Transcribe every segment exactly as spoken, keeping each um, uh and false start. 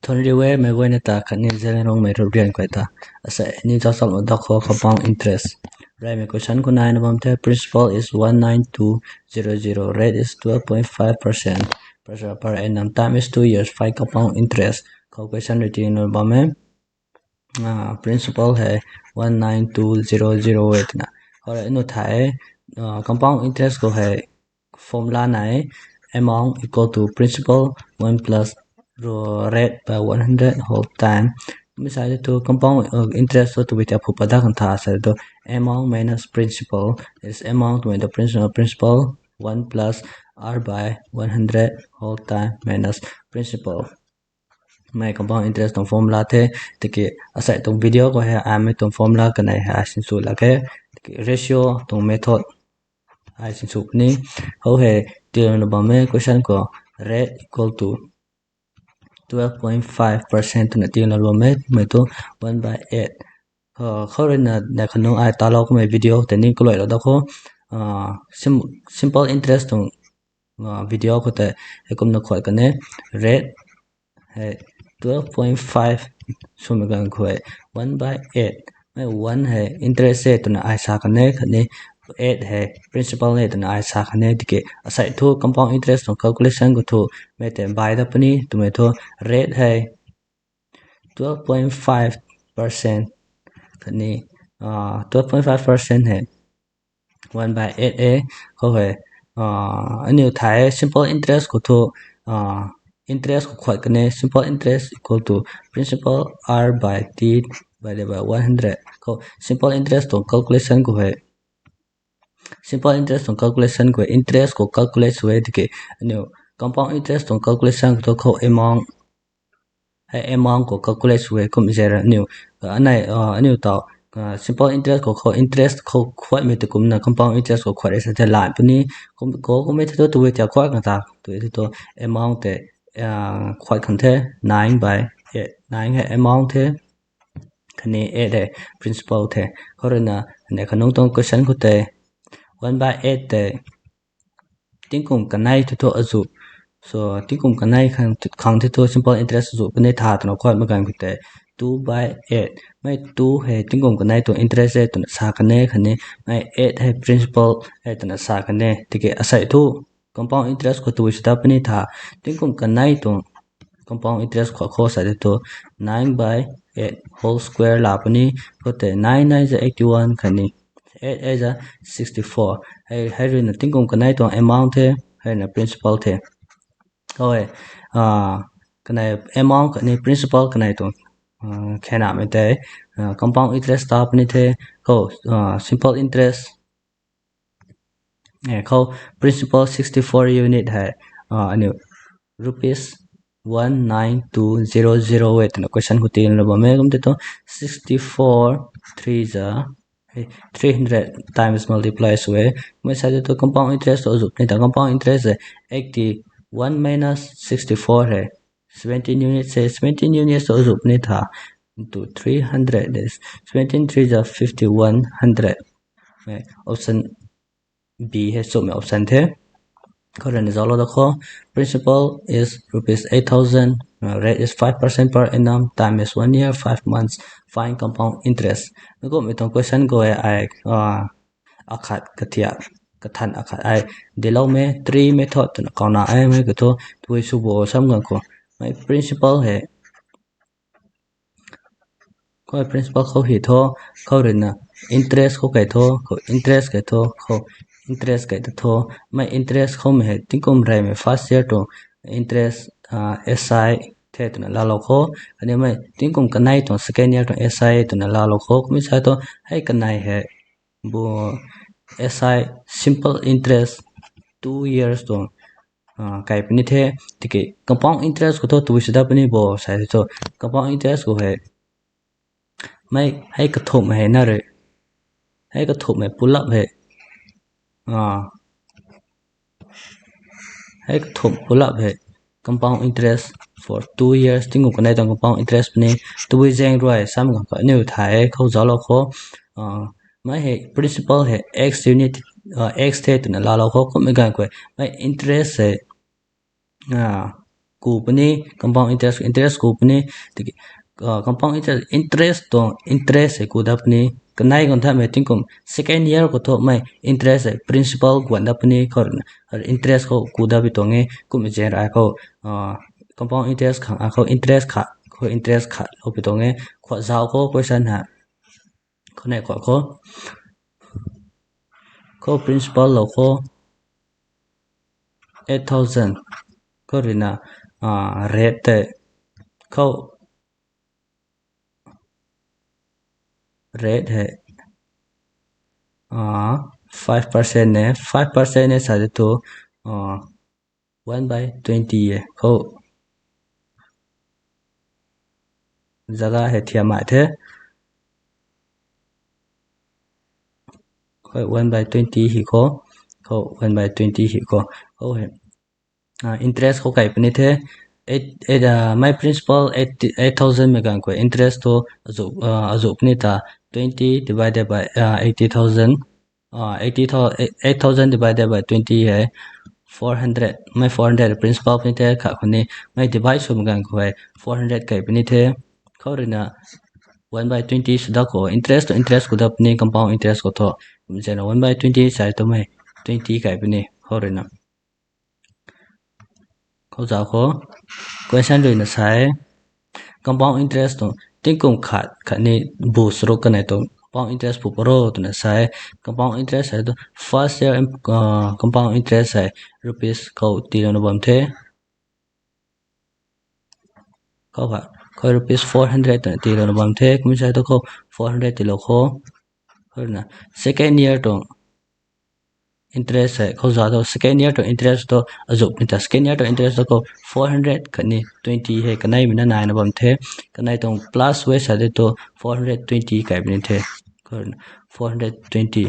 Thon riu e, mei guayna ta khatni Zeliangrongmei rup rian khuay ta. Asei ni zauc cham lou dat khou compound interest. Reymei question khou naina bam the, principal is one nine two zero zero, rate is twelve point five percent per, per annum, time is two years, find compound interest. Khou question rui tina bam e. Ah, principal hei one nine two zero zero e twna. Khou rui anu thay, ah, compound interest khou hei formula nai, amount equal to principal one plus ro rate by one hundred whole time. Mi sa thu compound, uh, interest tu tabui ta phu padak kan tha sa tu amount minus principal is amount twmei tu principal, principal one plus r by one hundred whole time minus principal. Mei compound interest tuang formula the, tiki asei tuang video khou hei amei tuang formula kanei hei ai sinsw lak khe, tiki ratio tuang method ai sinsw puni. Khou hei tiilou na bam e question khou rate equal to twelve point five percent twna tiilou na bam e, mei tu one by eight. Uh, khou rui na, na khanung ai talou kummei video tei ni kaluailou dat khou, uh, sim-, simple interest tuang, uh, video khou tei heikumna khuat kan e, rate hei twelve point five swmei ganv khou hei one by eight. Mei one hei interest e twna ai sa kan e, khatni eight hei principal e twna ai sa kan e. Tiki asei thu compound interest tuang calculation khou thu mei tei by dat puni, twmei thu rate hei twelve point five percent khatni, ah, twelve point five percent hei one by eight e. Khou hei, ah, aniu thay simple interest khou thu, ah, interest khou khuat kan e, simple interest equal to principal r by t divided by one hundred. Khou simple interest tuang calculation khou hei, simple interest tuang calculation khou hei interest khou calculate sw e tiki aniu compound interest tuang calculation khou thu khou amount, hei amount khou calculate sw e kum zera aniu, ah, anei, ah, aniu tau, ah, simple interest khou khou interest khou khuatmei tei kumna compound interest khou khuat e sa the lan puni. Kum, khou kummei the tu tabui ta khuat kan ta, tu e the tu amount tei, ah, khuat kan the nine by eight, nine hei amount the, khatni eight hei principal the. Khou rui na, ne khanung tuang question khou tei one by eight tei tingkum kanei thu thu azu. So, tingkum kanei khang, khang thu thu simple interest azu puni tha twna khuatmei ganv khou tei two by eight. Mei two hei tingkum kanei tuang interest e twna sa kan e, khatni mei eight hei principal e twna sa kan e. Tiki asei thu compound interest khou tabui sw dat puni tha, tingkum kanei tuang compound interest khou khou sa de thu nine by eight whole square la puni. Khou tei nine nine za eighty one khatni eight eight za sixty four. Hei, hei rui na tingkum kanei tuang amount the, hei na principal the. Khou hei, ah, kanei amount khatni principal kanei tuang, ah, khenamei tei, ah, compound interest ta puni the. Khou, ah, simple interest, eh, khou principal sixty four unit hei, ah, aniu rupees one nine two zero zero e twna question khou tiilou na bam e. Kum tei thu sixty four three za, eh, three hundred times multiply sw e. Mei sa de thu compound interest tu azu puni ta compound interest e eighty one minus sixty four hei seventeen unit se, seventeen unit tu azu puni tha into three hundred is seventeen three za fifty one hundred. Mei option B hei chumhmei option the. Khou rui na zauclou dat khou, principal is rupees eight thousand, uh, rate is five percent per annum, time is one year, five months, find compound interest. Mei kummei tuang question khou e ai, ah, akhat kathiak, kathan akhat ai diloumei three method twna kauna e, mei khou thu tabui sw bo sam ganv khou. Mei principal hei, khou principal khou hei thu, khou rui na interest khou kai thu, khou interest kai thu, khou interest kai ta thu, mei interest khoumei hei tingkum reymei first year tuang interest, ah, S I the twna laalou khou, aniu mei tingkum kanei tuang second year tuang S I twna laalou khou, kummei sa thu hei kanei hei bo S I simple interest two years tuang, ah, kai puni the. Tiki compound interest khou thu tabui sw dat puni bo sa thu compound interest khou hei mei hei kathumhmei hei na rui, hei kathumhmei pull up hei, ah, hei kathumh pull up hei compound interest for two years tingkum kanei tuang compound interest puni. Tabui zaeng rui sam ganv khou aniu thay khou zauclou khou, ah, mei hei principal hei x unit, ah, x the twna laalou khou kummei ganv khou mei interest hei, ah, ku puni, compound interest, interest ku puni, tiki, compound interest, interest tuang interest hei ku dat puni, kanei khou thamei tingkum second year khou thu mei interest hei principal guan dat puni, khou ruina interest khou ku dat pi tuang e, kum zaeng rui ai khou, compound interest khang, ai khou interest khat, khou interest khat lou pi tuang e, khou zauc khou question ha, khou nei khou khou, khou principal lou khou eight thousand, khou ruina, rate tei, khou rate hei, five percent e, five percent e sa de tu, one by twenty e, khou jaga hei thiammei the, khou one by twenty hei khou, khou one by twenty hei khou, khou hei, interest khou kai puni the, mei principal eight thousand mei ganv khou interest thu azu puni ta, twenty divided by eighty thousand, eighty, eight thousand divided by twenty hei four hundred, mei four hundred principal puni the, khat khou ni mei divide swmei ganv khou hei four hundred kai puni the, khou ruina one by twenty sw dat khou interest tu interest ku dat puni, compound interest khou thu, kum zaeng rui one by twenty sa tu mei twenty kai puni, khou ruina khou zauc khou, question ruina sa e, compound interest tuang tingkum khat khatni bu charuk kanei tuang compound interest pu paro twna sa e, compound interest hei tu first year compound interest hei rupees khou tiilouna bam the, khou rupees four hundred twna tiilouna bam the, kum sa tu khou four hundred tiilou khou, khou ruina second year tuang interest hei khou zauc tu second year tuang interest tu azu puni ta, second year tuang interest tu khou four hundred khatni twenty hei kaneimei na naina bam the, kanei tuang plus way sa de tu four hundred twenty kai puni the, four hundred twenty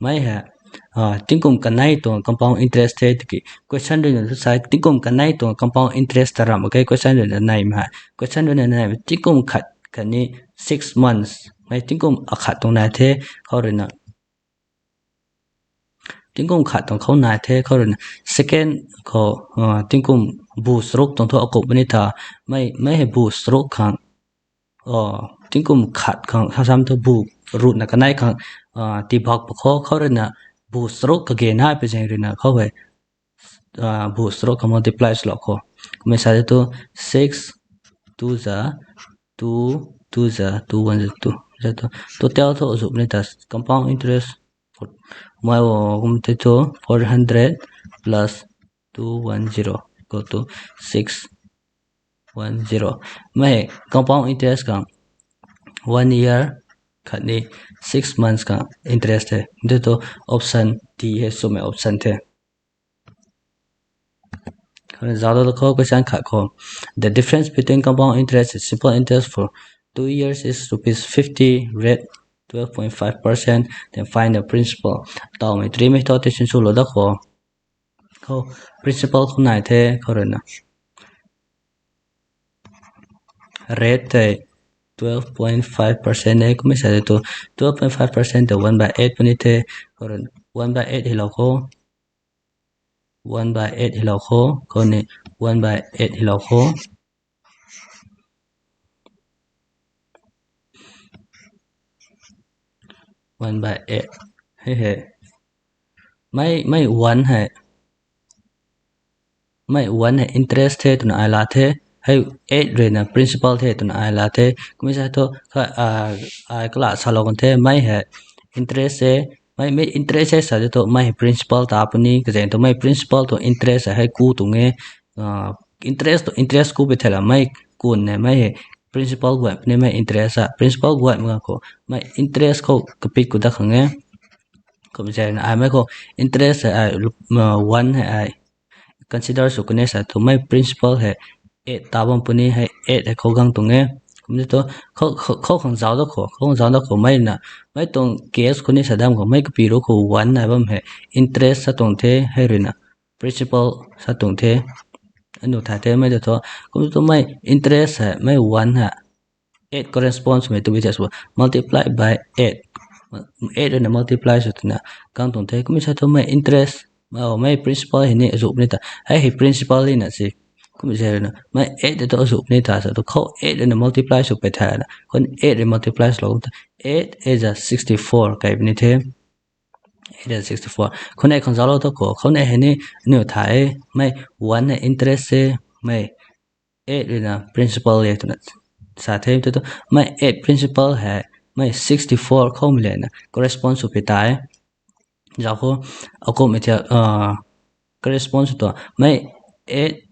mei hei tingkum kanei tuang compound interest the tiki question ruina tu sa e, tingkum kanei tuang compound interest ta ramh mak ge, question ruina neimei hei, question ruina neimei tingkum khat khatni six months mei tingkum akhat tuang nai the, khou ruina tingkum khat tuang khou nai the, khou ruina second khou tingkum bu charuk tuang thu akum puni ta, mei hei bu charuk khang tingkum khat khang hasam thu bu ruhna kanei khang tiibak pa khou, khou ruina bu charuk kage nai pi zaeng ruina khou hei bu charuk khang multiply swlou khou, kummei sa de tu six two za two, two za two, one za two, total thu azu puni ta compound interest mei o kum the tu four hundred plus two one zero equal to six one zero. Mei compound interest khang one year khatni six months khang interest the, de tu option D hei swmei option the. Zauc dat khou question khat khou, the difference between compound interest and simple interest for two years is rupees fifty, rate twelve point five percent, then find the principal. Tawmei trimei thu tei sinswlou dat khou, khou principal khou nai the, khou ruina rate tei twelve point five percent e, kummei sa de tu twelve point five percent tei one by eight puni the, khou ruina one by eight hilou khou, one by eight hilou khou, khou ni one by eight hilou khou, one by eight hei hei, mei mei one hei, mei one hei interest the twna ai la the, hei eight ruina principal the twna ai la the, kummei sa thu ai kala salou kan the, mei hei interest e, mei mei interest e sa de tu mei hei principal ta puni, kazaeng tu mei principal tuang interest hei ku tuang e, interest tu interest ku pi thei la mei kun ne mei hei principal guay puni, mei interest a principal guay mak khou mei interest khou kapit ku dat khang e. Kum zaeng rui ai mei khou interest hei ai one hei ai consider sw kani sa tu mei principal hei eight ta bam puni, hei eight hei khou gang tuang e. Kumna tu khou khang zauc dat khou, khou khang zauc dat khou mei na, mei tuang case khou ni sa dam khou mei kapi ru khou one nai bam hei interest sa tuang the, hei ruina principal sa tuang the. Anu thay the mei ta thu, kumna tu mei interest hei mei one hei eight corresponds mei tu bi tei sw multiply by eight, eight ruina multiply sw twna gang tuang the. Kummei sa thu mei interest Mei, mei principal hei ni azuh puni ta. Hei hei principal hei na si. Kum zay na. Mei eight tu azuh puni ta sa tu khou eight na multiply sw pui thena. Khou eight na multiply sw lou ta. Eight eight za sixty-four kai puni the. Eight za sixty-four. Khou nei khang zalo ta khou. Khou nei hei ni niw tha e. Mei one na interest se. Mei eight rui na principal e twna sa the tu tu. Mei eight principal hei, mei sixty-four khou mei le na correspond sw pui ta e. Zau khou, akum mei thia, ah, correspond sw tu. Mei eight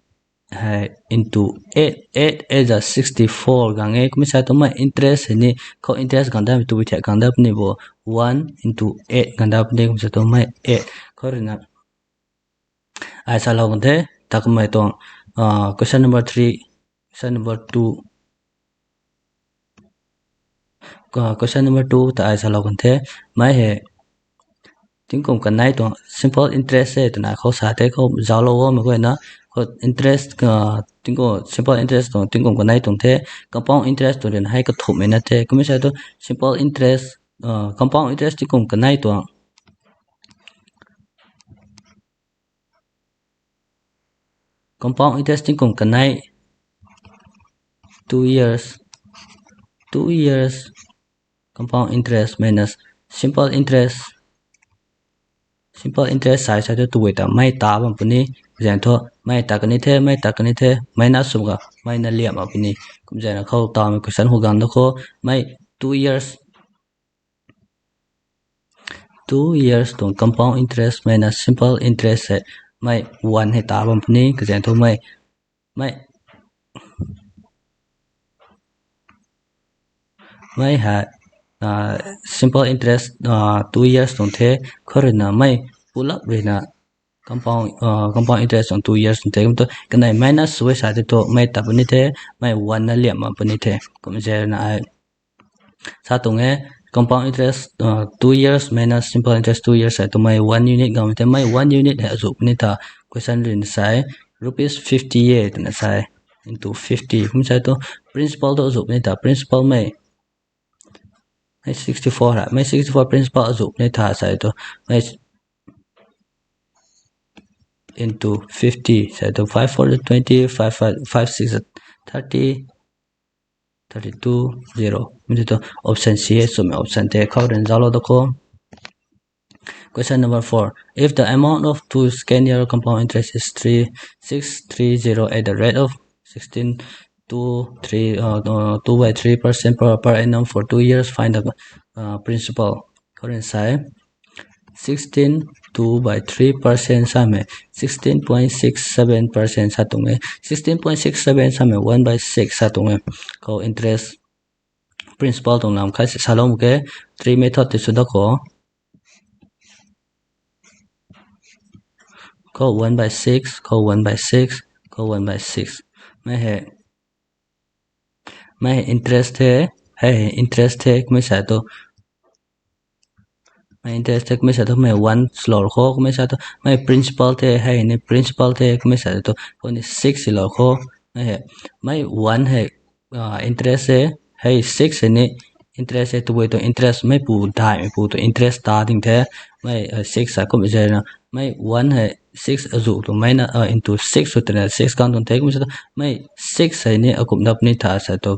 hei into eight, eight eight za sixty-four gang e. Kumei sa tu mei interest hei ni, khou interest gang da, tu thia gang da puni bo, one into eight gang da puni, kumei sa tu mei eight. Khou rui na, ai salou kan the, ta kumei tuang, ah, question number three, question number two. Ka-, question number two ta ai salou kan the, mei hei, tingkum kanei tuang simple interest e twna khou sa the khou zauclou o mei guayna, khou interest, ah, tingkum simple interest tuang tingkum kanei tuang the, compound interest tuang rui na hei kathumh mei na the, kumei sa tu simple interest, ah, compound interest tingkum kanei tuang. Compound interest tingkum kanei, two years, two years, compound interest minus simple interest. Simple interest sai sai tu tu ta mei ta bam puni, zan thu mei ta kani the, mei ta kani the, minus sum ka mei na liam a puni. Kum zan na khou ta mei question hu gan da khou, mei two years, two years tuang compound interest mei na simple interest hei mei one hei ta bam puni, kazan thu mei, mei, mei hei, ah, simple interest, ah, two years tuang the, khou rui na mei pull up rui na compound, ah, compound interest tuang two years tuang the, kum tu kanei minus sw e sa tei tu mei ta puni the, mei one na liam a puni the, kum zay rui na ai sa tuang e, compound interest, uh, two years minus simple interest two years hei tu mei one unit gang the, mei one unit hei azuh puni ta question rui na sai, rupees fifty e twna sai, into fifty. Kum sa tu principal tu azuh puni ta, principal mei, mei sixty-four ha, mei sixty-four principal azuh puni ta sai tu, mei into fifty sai tu five four twenty, five, five, five six thirty, thirty-two, zero. Mi tu option C e, sum option tei khou rui na zauclou da khou. Question number four. If the amount of two second year compound interest is three six three zero at the rate of sixteen two three, uh, uh, two by three percent per, per annum for two years, find the, uh, principal. Khou rui na sai, sixteen two by three percent samei, sixteen point six seven percent sa tuang e, sixteen point six seven samei one by six sa tuang e. Khou interest principal tuang lam khat si salou mak ge, three method tei sw da khou. Khou one by six, khou one by six, khou one by six. Mei hei, mei hei interest the, hei hei interest the, kumei sa tu. Mei interest the, kumei sa tu mei one slow khou, kumei sa tu mei principal the, hei ni principal the, kumei sa tu khou ni six silou khou. Mei hei, mei one hei, ah, interest e, hei six hei ni interest e, tabui tu interest mei pu daihmei pu tu interest ta ding the, mei, ah, six sa kum zay na, mei one hei six azuh tu mei na, ah, into six sw twna six gang tuang the, kumei sa tu mei six hei ni akum dap ni tha sa tu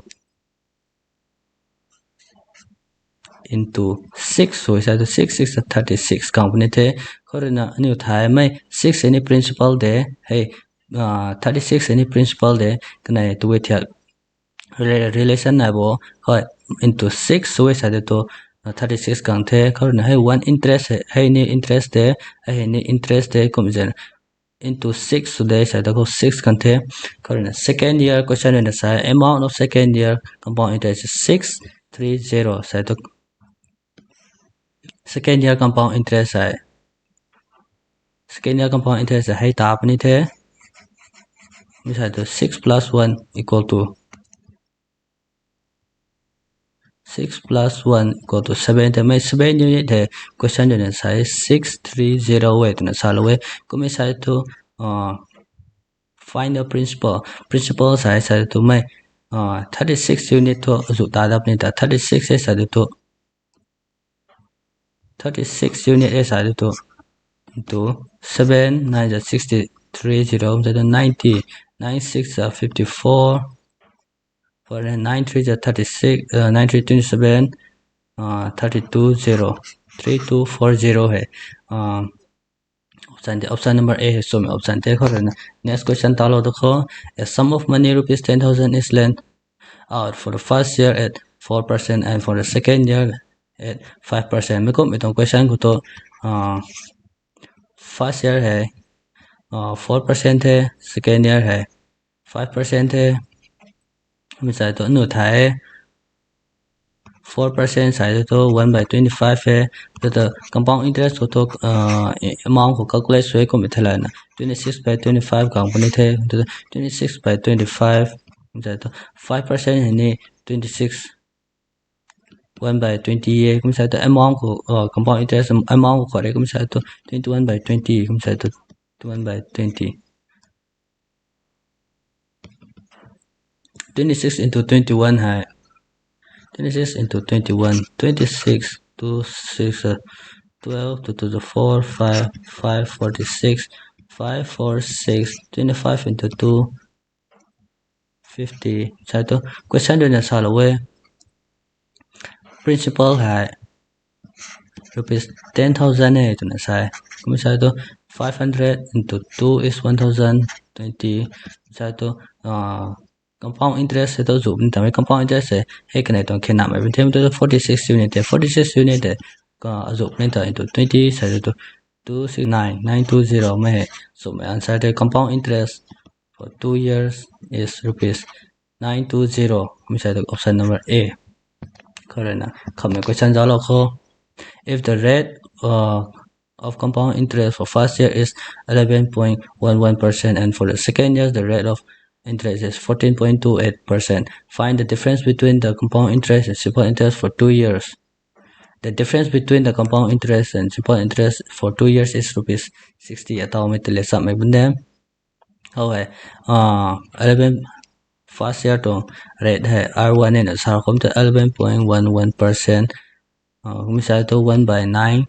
into six sw sa tu six six thirty-six gang puni the. Khou rui na aniu thay mei six hei ni principal de, hei, ah, thirty-six hei ni principal de, kanei tu e thiak re-, relation nai bo, khou into six sw sa tu, ah, thirty-six gang the. Khou rui na hei one interest hei, hei ni interest de, hei ni interest de, kum zay na into six sw de sa tu khou six gang the. Khou rui na second year question rui na sa, amount of second year compound interest is six three zero sa tu second year compound interest hei, second year compound interest hei ta puni the. Mi sa tu six plus one equal to, six plus one equal to seven the, mei seven unit hei question rui na sa six three zero e twna salou e. Kumei sa tu, ah, find the principal. Principal sa, sa tu mei, ah, thirty-six unit thu azuh ta dap ni ta, thirty-six e sa tu, thirty-six unit e sa tu, into seven, nine za sixty three, zero kumsa tu ninety, nine six za fifty four, four nine three za thirty six, uh, nine three twenty seven, uh, thirty two zero, three two four zero hei. Uh, option de, option number A hei swmei option de khou rui na. Next question talou tu khou, a sum of money rupees ten thousand is lent out for the first year at four percent and for the second year at five percent. Mi kumhmei tuang question khou tu, uh, first year hei, uh, four percent the, second year hei five percent the. Mi sa tu nu thei four percent sa tu tu one by twenty five e. Tu tu compound interest khou tu, uh, amount khou calculate sw e kumhmei thei lana twenty six by twenty five gang puni the. Tu tu twenty six by twenty five sa tu five percent hei ni twenty six, one by twenty e. Kumsa tu amount khou, uh, compound interest amount khou khou rui kumsa tu twenty one by twenty kumsa tu twenty one by twenty. Twenty six into twenty one hei, twenty six into twenty one, twenty six, two six, uh, twelve, two two four, five, five forty six, five four six, twenty five into two, fifty. Sa tu question rui na salou e, principal hei rupees ten thousand e twna sa e. Kumsa tu five hundred into two is one thousand twenty. Sa tu, uh, compound interest hei tu zuh puni ta mei, compound interest hei hei kanei tuang khenamei puni the. Mi tu forty six unit e, forty six unit e, ka azuh puni ta into twenty sa tu two six nine nine two zero mei hei swmei answer the. Compound interest for two years is rupees nine two zero. Kumsa tu option number A khou rui na khamei question zalou khou. If the rate, uh, of compound interest for first year is eleven point one one percent and for the second year the rate of interest is fourteen point two eight percent. Find the difference between the compound interest and simple interest for two years. The difference between the compound interest and simple interest for two years is rupees sixty. Ataw mei tele samei bun de. How hei, uh, eleven first year tuang rate hei R one e na sa kum tu eleven point one one percent. Uh, kumsa tu one by nine.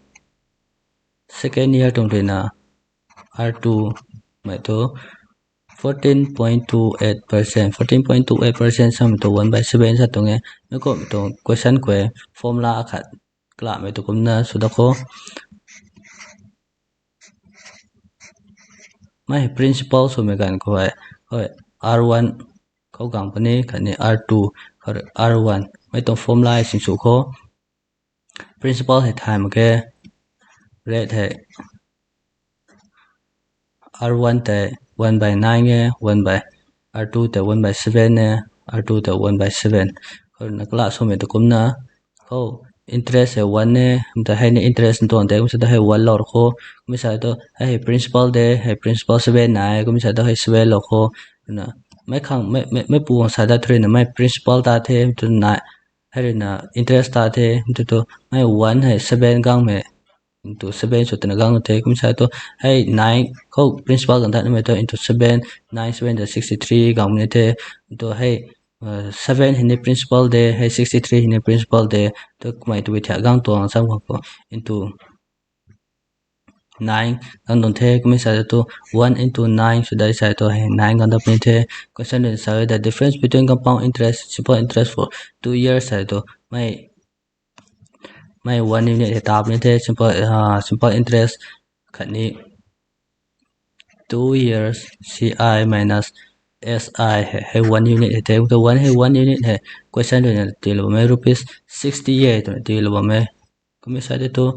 Second year tuang rui na R two mei tu fourteen point two eight percent. Fourteen point two eight percent samei tu one by seven sa tuang e. Mi kumhmei tuang question khou formula akhat kalamei tu kumna sw da khou. Mei principal swmei ganv khou hei, hei, R one khou gang puni khatni R two, R one. Mei tuang formula hei sinsw khou principal hei thay mak khe, rate hei R one tei one by nine e, one by, R two tei one by seven e, R two tei one by seven. Khou na kala swmei tu kumna khou interest hei one e, mta hei ni interest ntuang tei kumsa tu hei one lou khou, kumsa tu hei principal de, hei principal seven nai, kumsa tu hei seven lou khou. Na mei khang mei, mei, meipu khang sa dat rui na mei principal ta the, tu na hei rui na interest ta the, tu tu mei one hei seven gangmei, tu seven sw twna gang the, kumsa tu hei nine khou principal gang dat namei tu into seven, nine seven the sixty three gang ni the, tu hei, uh, seven hei ni principal de, hei sixty three hei ni principal de, tu kumei tu bi thia gang tuang sam khou into nine gang tuang the, kumsa tu one into nine sw dai sa tu hei nine gang dat puni the. Question rui sa the difference between compound interest, simple interest for two years sa tu mei, mei one unit hei ta puni the, simple, uh, simple interest khatni two years C I minus S I hei, hei one unit hei the, kumsa one hei one unit hei question rui na tiilou bammei rupees sixty e twna tiilou bammei. Kumsa tu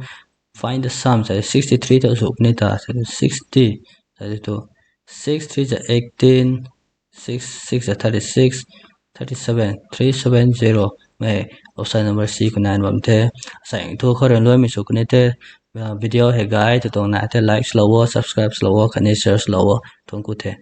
find the sum sa sixty three tu zuh puni ta, sixty sa tu six three za eighteen, six six za thirty six, thirty seven, three seven zero mei option number C khou nai bam the. Sa thu khou rui luaimei sw kuni the, uh, video hei gay tu tuang na the like swlou o, subscribe swlou o khatni share swlou o. Thuanc ku the.